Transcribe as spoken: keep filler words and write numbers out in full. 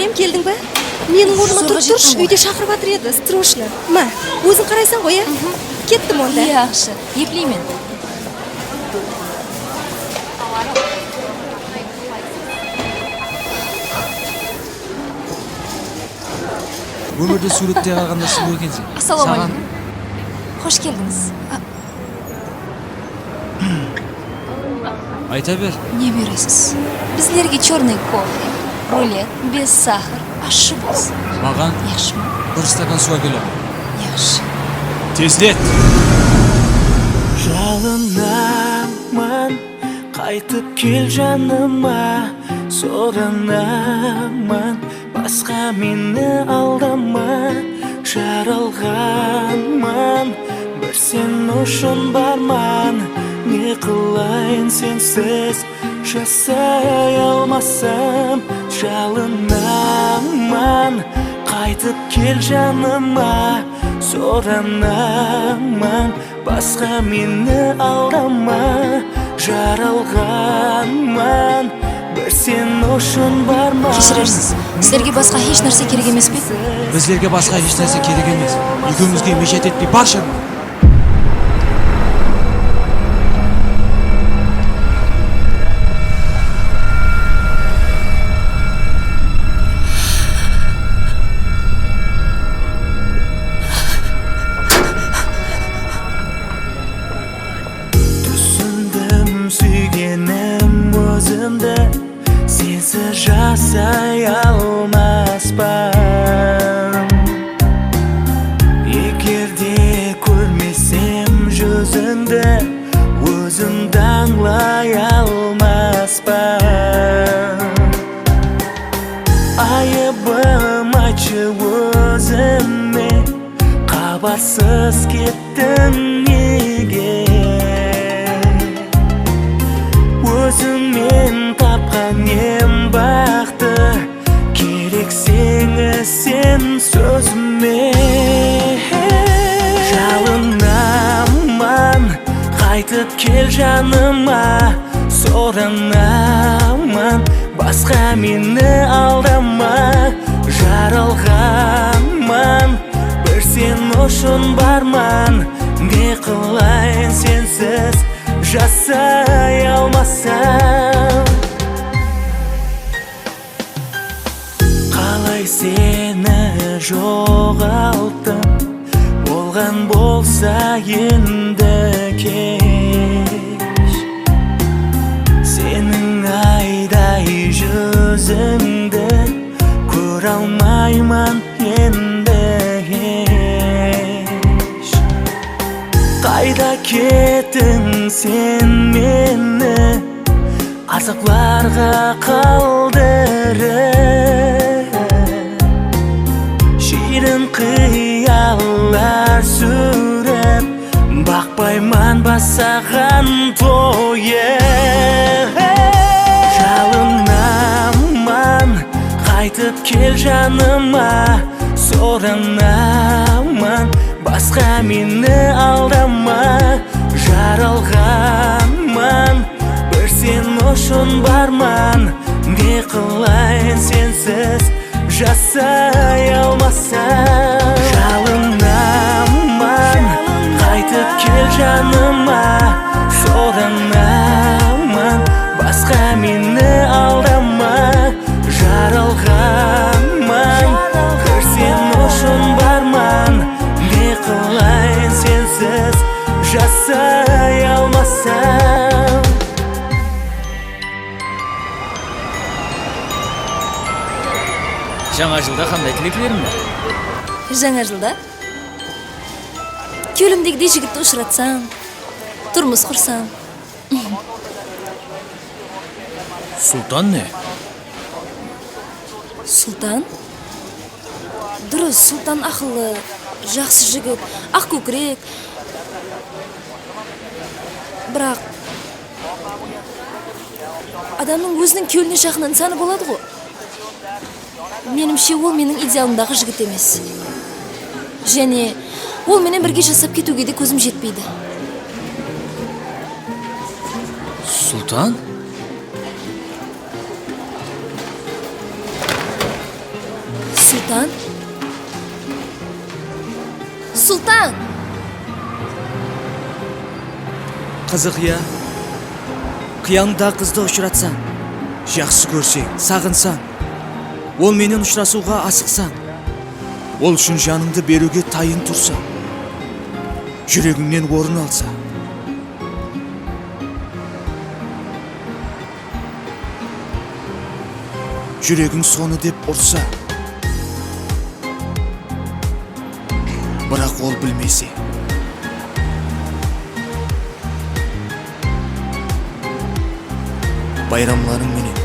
Em, keldiń be? Meniń ornıma turıp turshı, úyde shaqırıp atır edi, srochno. Ma, óziń qaraysań ǵoy, ya? Kettim onda. Yaqshı, epleymen. Ómirde súwretke qaraǵanda sulıw ekenseń. Assalawma áleykum. Xosh keldińiz. Ayta ber. Ne beresiz? Bizlerge chyornıy kofe, rulet, bez saxar, ashshı bolsın. Maǵan. Yaqshı ma? Bir stakan suw ákel. Yaqshı. Tezlet! Jalınaman, qaytıp kel janıma, soranaman, basqa meni aldama, jaralǵanman, bir sen ushın barman, ne qılayın sensiz, jasay almasam, jalınaman, qaytıp kel janıma, soranaman, basqa meni aldama, jaralǵanman, bir sen ushın barman. Keshirersiz. Sizlerge basqa hesh nárse kerek emes pe? Bizlerge basqa hesh nárse kerek emes. Ekewimizge meshet etpey bar janıma. Túsindim, súygenim, ózimdi sensiz jasay almaspan. Eger de kórmesem júzińdi, ózimdi ańlay almaspan. Ayıbım aytshı ózime, xabarsız kettiń nege? Ózimmen tapqan em baxtı, kerekseń sen sózime. Jalınaman, qaytıp kel janıma, soranaman, basqa meni aldama, jaralǵanman, bir sen ushın barman, ne qılayın sensiz, jasay almasam. Qalay seni joǵalttım, bolǵan bolsa endi kesh. Seniń ayday júzińdi kóralmayman endi hesh. Qayda kettiń sen meni azaplarǵa qaldırıp? Shiyrin qıyallar súwrep, baqpayman ba saǵan toyıp? Jalınaman, qaytıp kel janıma, soranaman, basqa meni aldama, jaralǵanman, bir sen ushın barman, ne qılayın sensiz, jasay almasam. Jalınaman, qaytıp kel janıma, soranaman, basqa meni aldama, jaralǵanman, bir sen ushın barman, ne qılayın sensiz, jasay almasam. Jańa jılda qanday tilekleriń bar? Jańa jılda kewlimdegidey jigitti ushıratsam, turmıs qursam. Sultan ne? Sultan? Durıs, Sultan aqıllı, jaqsı jigit, aq kókirek. Biraq adamnıń óziniń kewline jaqın insanı boladı ǵo. Menimshe, ol meniń idealımdaǵı jigit emes. Jáne ol menen birge jasap ketiwge de kózim jetpeydi. Sultan? Sultan? Sultan! Qızıq, ya? Qıyalıńdaǵı qızdı ushıratsań, jaqsı kórseń, saǵınsań, ol menen ushırasıwǵa asıqsań, ol ushın janıńdı beriwge tayın tursań, júregińnen orın alsa, júregiń sonı dep ursa, biraq ol bilmese. Bayramlarıń menen,